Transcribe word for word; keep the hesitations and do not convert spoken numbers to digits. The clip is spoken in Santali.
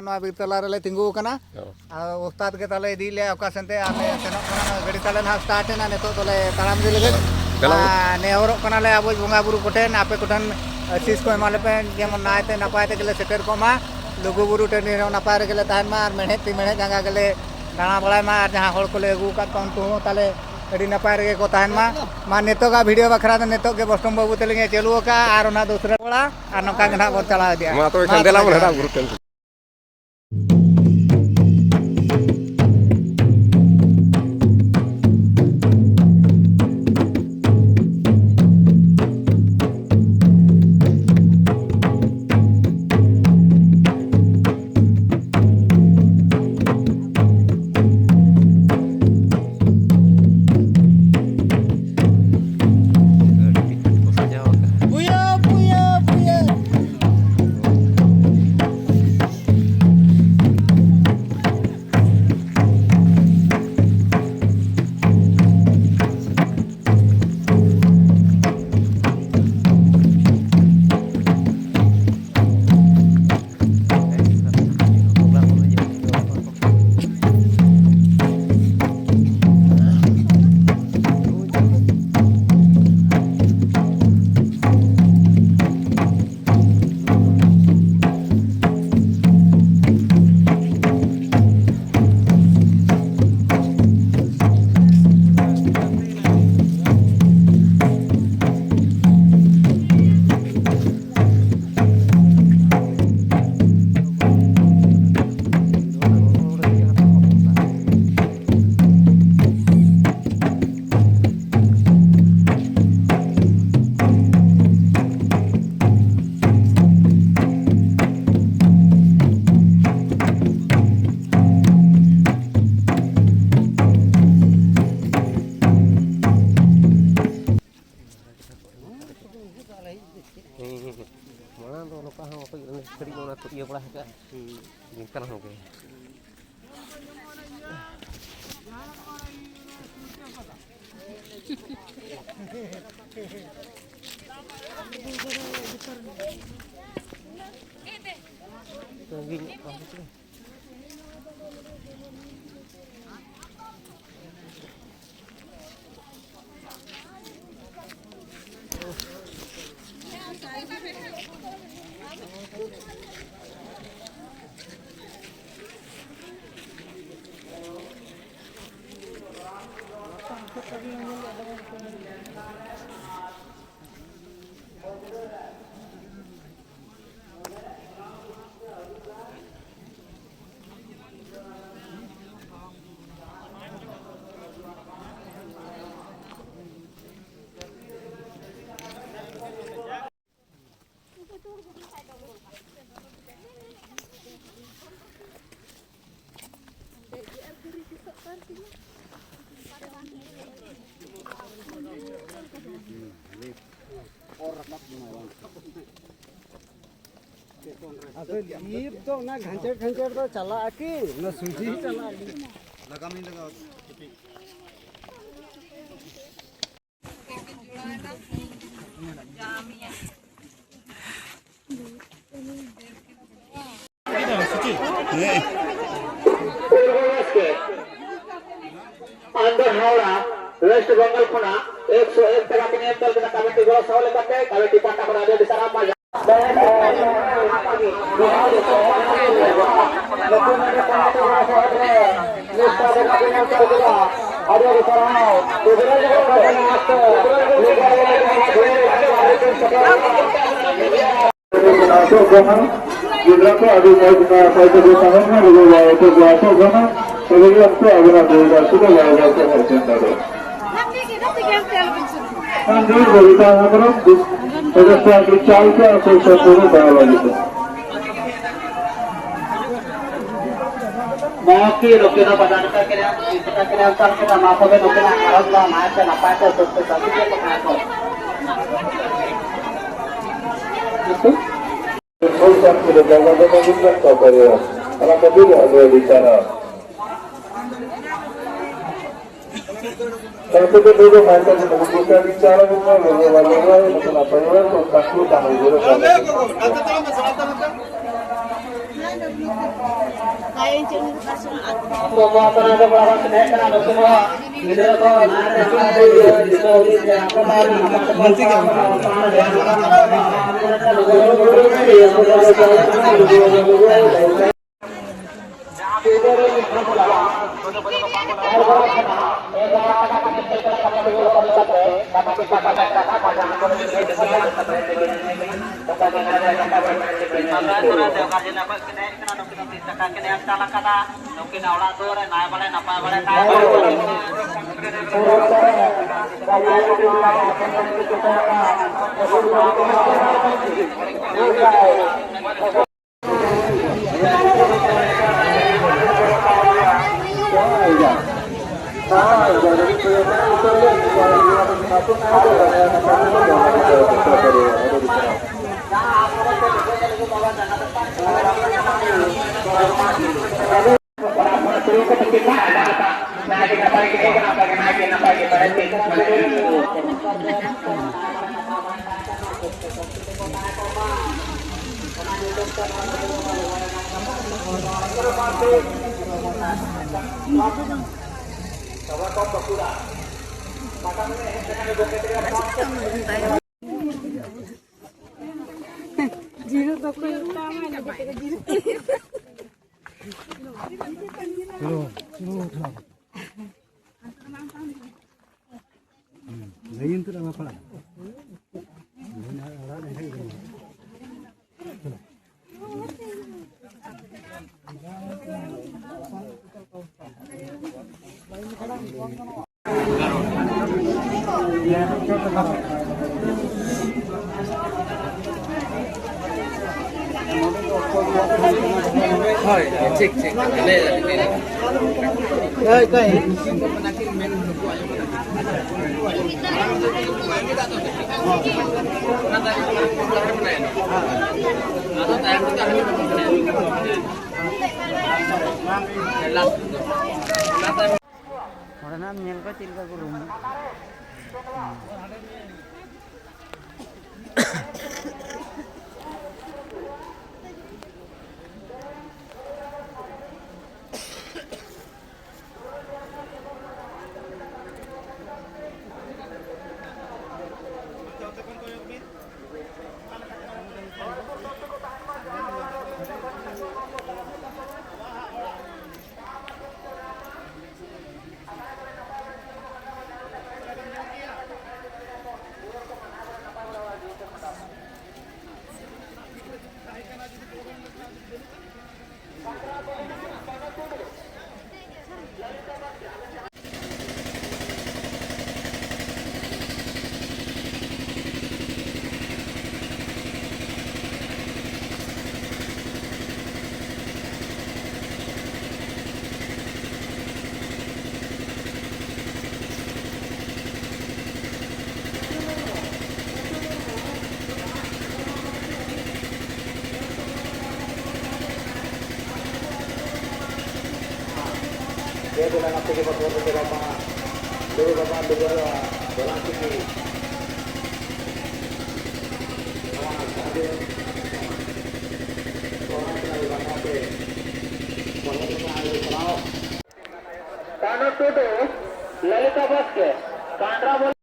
ᱱᱚᱣᱟ ᱵᱤᱨ ᱛᱟᱞᱟ ᱨᱮᱞᱮ ᱛᱤᱸᱜᱩ ᱟᱠᱟᱱᱟ᱾ ᱚ᱾ ᱟᱨ ᱩᱥᱛᱟᱫ ᱜᱮ ᱛᱟᱞᱮ ᱤᱫᱤᱭᱮᱫ ᱞᱮᱭᱟ ᱚᱠᱟ ᱥᱮᱱᱛᱮ, ᱟᱨ ᱞᱮ ᱥᱮᱱᱚᱜ ᱠᱟᱱᱟ᱾ ᱱᱚᱣᱟ ᱜᱟᱹᱰᱤ ᱛᱟᱞᱮ ᱱᱟᱦᱟᱜ ᱥᱴᱟᱨᱴ ᱮᱱᱟ, ᱱᱤᱛᱚᱜ ᱫᱚᱞᱮ ᱛᱟᱲᱟᱢ ᱤᱫᱤ ᱞᱟᱹᱜᱤᱫ᱾ ᱫᱮᱞᱟ ᱵᱚᱱ᱾ ᱟᱨ ᱱᱮᱦᱚᱨᱚᱜ ᱠᱟᱱᱟᱞᱮ ᱟᱵᱚ ᱵᱚᱸᱜᱟ ᱵᱩᱨᱩ ᱠᱚᱴᱷᱮᱱ, ᱟᱯᱮ ᱠᱚᱴᱷᱮᱱ ᱟᱥᱤᱥ ᱠᱚ ᱮᱢᱟ ᱞᱮᱯᱮ, ᱡᱮᱢᱚᱱ ᱱᱟᱭᱛᱮ ᱱᱟᱯᱟᱭ ᱛᱮᱜᱮᱞᱮ ᱥᱮᱴᱮᱨ ᱠᱚᱜ ᱢᱟ, ᱞᱩᱜᱩ ᱵᱩᱨᱩ ᱴᱟᱺᱰᱤ ᱨᱮᱦᱚᱸ ᱱᱟᱯᱟᱭ ᱨᱮᱜᱮᱞᱮ ᱛᱟᱦᱮᱱ ᱢᱟ, ᱟᱨ ᱢᱮᱬᱦᱮᱫ ᱛᱤ ᱢᱮᱬᱦᱮᱫ ᱡᱟᱸᱜᱟ ᱜᱮᱞᱮ ᱫᱟᱬᱟ ᱵᱟᱲᱟᱭ ᱢᱟ, ᱟᱨ ᱡᱟᱦᱟᱸ ᱦᱚᱲ ᱠᱚᱞᱮ ᱟᱹᱜᱩ ᱟᱠᱟᱫ ᱠᱚᱣᱟ ᱩᱱᱠᱩ ᱦᱚᱸ ᱛᱟᱞᱮ ᱟᱹᱰᱤ ᱱᱟᱯᱟᱭ ᱨᱮᱜᱮ ᱠᱚ ᱛᱟᱦᱮᱱ ᱢᱟ᱾ ᱢᱟ ᱱᱤᱛᱚᱜᱟᱜ ᱵᱷᱤᱰᱤᱭᱳ ᱵᱟᱠᱷᱨᱟ ᱫᱚ ᱱᱤᱛᱚᱜ ᱜᱮ ᱵᱚᱥᱴᱚᱢ ᱵᱟᱹᱵᱩ ᱛᱟᱹᱞᱤᱧ ᱮ ᱪᱟᱹᱞᱩ ᱟᱠᱟᱫᱼᱟ, ᱟᱨ ᱚᱱᱟ ᱫᱚᱥᱨᱟ ᱚᱲᱟᱜ ᱟᱨ ᱱᱚᱝᱠᱟ ᱜᱮ ᱱᱟᱦᱟᱜ ᱵᱚᱱ ᱪᱟᱞᱟᱣ ᱤᱫᱤᱭᱟ᱾ ᱢᱟ ᱛᱚᱵᱮ ᱢᱟ ᱠᱷᱟᱱ ᱫᱮᱞᱟ ᱛᱚᱵᱮ ᱵᱚᱱ ᱦᱮᱰᱟ ᱡᱚᱦᱟᱨ᱾ ᱵᱩᱨᱩ ᱴᱷᱮᱱ᱾ ᱟᱹᱰᱤ ᱟᱸᱴ ᱠᱚ ᱥᱟᱡᱟᱣ ᱟᱠᱟᱫᱼᱟ᱾ ᱯᱩᱭᱟᱹ, ᱯᱩᱭᱟᱹ, ᱯᱩᱭᱟᱹ᱾ ᱦᱮᱸ, ᱦᱮᱸ, ᱦᱮᱸ᱾ ᱢᱟᱲᱟᱝ ᱫᱚ ᱱᱚᱝᱠᱟ ᱦᱚᱸ ᱵᱟᱠᱚ ᱤᱭᱟᱹ ᱞᱮᱱᱟ, ᱥᱟᱹᱲᱤ ᱠᱚ ᱚᱱᱟ ᱠᱚ ᱤᱭᱟᱹ ᱵᱟᱲᱟ ᱟᱠᱟᱫᱼᱟ᱾ ᱦᱮᱸ᱾ ᱱᱮᱛᱟᱨ ᱦᱚᱸ ᱜᱮ᱾ ᱥᱟᱺᱜᱤᱧ ᱧᱚᱜ ᱠᱟᱱ ᱛᱟᱵᱚᱱᱟ᱾ ᱟᱫᱚ ᱞᱤᱯ ᱫᱚ ᱚᱱᱟ ᱜᱷᱟᱧᱪᱮᱲ ᱜᱷᱟᱧᱪᱮᱲ ᱫᱚ ᱪᱟᱞᱟᱜᱼᱟ ᱠᱤ? ᱚᱱᱟ ᱥᱚᱡᱷᱮ ᱦᱤ ᱪᱟᱞᱟᱜᱼᱟ ᱠᱤ? ᱟᱱᱰᱟᱨ ᱦᱟᱣᱲᱟ, ᱳᱭᱮᱥᱴ ᱵᱮᱝᱜᱚᱞ ᱠᱷᱚᱱᱟᱜ ᱮᱠᱥᱚ ᱮᱠ ᱴᱟᱠᱟ ᱠᱚ ᱮᱢ ᱫᱟᱲᱮ ᱠᱟᱱᱟ ᱠᱚᱢᱤᱴᱤ ᱜᱚᱲᱚ ᱥᱚᱦᱚ ᱞᱮᱠᱟᱛᱮ᱾ ᱠᱚᱢᱤᱴᱤ ᱯᱟᱦᱴᱟ ᱠᱷᱚᱱᱟᱜ ᱟᱹᱰᱤ ᱟᱹᱰᱤ ᱥᱟᱨᱦᱟᱣ ᱢᱟ᱾ ᱟᱹᱰᱤ ᱟᱹᱰᱤ ᱥᱟᱨᱦᱟᱣ᱾ ᱟᱥᱚᱜ ᱠᱟᱱᱟ, ᱜᱤᱫᱽᱨᱟᱹ ᱠᱚ ᱟᱹᱰᱤ ᱢᱚᱡᱽ ᱱᱟᱯᱟᱭ ᱛᱮᱠᱚ ᱛᱟᱦᱮᱱ ᱢᱟ, ᱜᱚᱜᱚ ᱵᱟᱵᱟ ᱠᱚ ᱟᱥᱚᱜ ᱠᱟᱱᱟ, ᱛᱚᱵᱮ ᱜᱮ ᱩᱱᱠᱩ ᱟᱵᱚᱱᱟᱜ ᱫᱮᱣ ᱫᱟᱥᱤ ᱫᱚ ᱵᱟᱭ ᱵᱟᱭ ᱛᱮ ᱦᱮᱡ ᱥᱮᱱ ᱫᱟᱲᱮᱭᱟᱜᱼᱟ᱾ ᱠᱷᱟᱱ ᱫᱚ ᱵᱚᱵᱤᱛᱟ ᱦᱮᱢᱵᱨᱚᱢ ᱥᱚᱫᱚᱥᱥᱚ ᱟᱹᱰᱤ ᱪᱟᱞ ᱛᱮ ᱟᱠᱚ ᱥᱚᱢᱯᱩᱨᱱᱚ ᱫᱟᱣ ᱞᱟᱹᱜᱤᱫ ᱛᱮ᱾ ᱢᱚᱦᱚᱛᱤ ᱱᱩᱠᱤᱱ ᱦᱚᱸ ᱵᱟᱰᱟᱭ ᱞᱮᱠᱟ ᱜᱮ, ᱪᱮᱫ ᱞᱮᱠᱟ ᱠᱤᱱ ᱮᱢ ᱪᱟᱞ ᱠᱮᱫᱟ, ᱚᱱᱟ ᱠᱚᱜᱮ ᱱᱩᱠᱤᱱᱟᱜ ᱜᱷᱟᱨᱚᱸᱡᱽ ᱫᱚ ᱱᱟᱭᱛᱮ ᱱᱟᱯᱟᱭ ᱛᱮ ᱥᱩᱠ ᱛᱮ ᱥᱟᱱᱛᱤ ᱛᱮ ᱛᱟᱦᱮᱸ ᱠᱚᱜ᱾ ᱥᱩᱠ ᱥᱟᱱᱛᱤ ᱨᱮ ᱡᱟᱭᱜᱟ ᱡᱚᱢᱟ ᱵᱤᱱ ᱢᱮᱱ ᱠᱚ ᱯᱟᱨᱮᱭᱟ᱾ ᱚᱱᱟ ᱠᱷᱟᱹᱛᱤᱨ ᱟᱹᱰᱤ ᱟᱹᱰᱤ ᱥᱟᱨᱦᱟᱣ᱾ ᱥᱟᱱᱛᱤ ᱛᱮ ᱫᱩᱲᱩᱵ ᱱᱟᱭᱛᱮ ᱱᱩᱠᱩ ᱠᱚ ᱵᱤᱪᱟᱨ ᱟᱹᱜᱩ ᱠᱚ, ᱞᱚᱞᱚ ᱵᱟᱞᱚ ᱱᱩᱠᱩ ᱱᱟᱯᱟᱭ ᱦᱚᱲ ᱠᱚ, ᱛᱟᱠᱚ ᱛᱟᱦᱮᱸ ᱡᱩᱨᱟᱹ ᱠᱚ᱾ ᱟᱵᱚ ᱱᱚᱣᱟ ᱠᱚᱨᱮ ᱫᱚ ᱵᱟᱵᱟ ᱠᱚ ᱛᱟᱦᱮᱸ ᱠᱟᱱᱟ, ᱱᱩᱠᱩ ᱦᱚᱸ ᱜᱤᱫᱽᱨᱟᱹ ᱠᱚ ᱞᱟᱦᱟ ᱨᱮ ᱫᱤᱥᱟᱹ ᱦᱩᱫᱤᱥ ᱨᱮ ᱟᱠᱚ ᱢᱟ ᱢᱚᱱᱛᱨᱤ ᱜᱮ ᱢᱮᱱᱟᱭᱟ᱾ ᱴᱟᱠᱟ ᱠᱤᱱ ᱮᱢ ᱪᱟᱞ ᱟᱠᱟᱫᱟ᱾ ᱱᱩᱠᱤᱱᱟᱜ ᱚᱲᱟᱜ ᱫᱩᱣᱟᱹᱨ ᱨᱮ ᱱᱟᱭ ᱵᱟᱲᱮ ᱱᱟᱯᱟᱭ ᱵᱟᱲᱮ ᱛᱟᱦᱮᱸ ᱠᱚᱜ ᱢᱟ᱾ ᱡᱤᱨᱟᱹ ᱫᱚ ᱚᱠᱚᱭ ᱚᱠᱟ ᱢᱟ ᱞᱟᱹᱜᱤᱫ ᱛᱮᱜᱮ ᱡᱤᱨᱟᱹ᱾ ᱞᱟᱹᱭᱤᱱ ᱛᱮ ᱞᱟᱜᱟ ᱯᱟᱲᱟᱜ᱾ ᱞᱟᱹᱭᱤᱱ ᱟᱲᱟᱜ ᱞᱮᱱᱠᱷᱟᱱ ᱜᱮ ᱜᱟᱱᱚᱜᱼᱟ᱾ ᱦᱳᱭ, ᱴᱷᱤᱠ, ᱴᱷᱤᱠ᱾ ᱞᱟᱹᱭ ᱫᱟᱞᱤᱧ, ᱞᱟᱹᱭ ᱫᱟᱞᱤᱧ᱾ ᱦᱳᱭ, ᱚᱠᱚᱭ? ᱚᱸᱰᱮᱱᱟᱜ ᱮᱢ ᱧᱮᱞ ᱠᱚᱣᱟ ᱪᱮᱫ ᱞᱮᱠᱟ ᱠᱚ ᱨᱩᱢᱩᱜᱼᱟ᱾ ᱫᱮᱵᱮᱱᱟ ᱛᱮᱜᱮ ᱵᱚᱱ ᱨᱚᱲ ᱨᱚᱯᱚᱲᱟ ᱢᱟ᱾ ᱞᱩᱜᱩ ᱵᱟᱵᱟ, ᱞᱩᱜᱩ ᱟᱭᱳ ᱟᱜ ᱫᱚᱞᱟᱱ ᱛᱮᱜᱮ ᱱᱚᱣᱟ ᱥᱟᱹᱫᱷᱤᱱ ᱥᱚᱦᱨᱟᱭ ᱨᱮᱱᱟᱜ ᱵᱟᱦᱟ ᱛᱮ ᱵᱚᱱ ᱦᱮᱡ ᱟᱠᱟᱱᱟ ᱟᱞᱮ ᱥᱟᱞᱟᱜ᱾ ᱠᱟᱱᱩ ᱴᱩᱰᱩ, ᱞᱚᱞᱤᱛᱟ ᱵᱟᱥᱠᱮ, ᱠᱟᱱᱰᱨᱟ ᱵᱚᱞ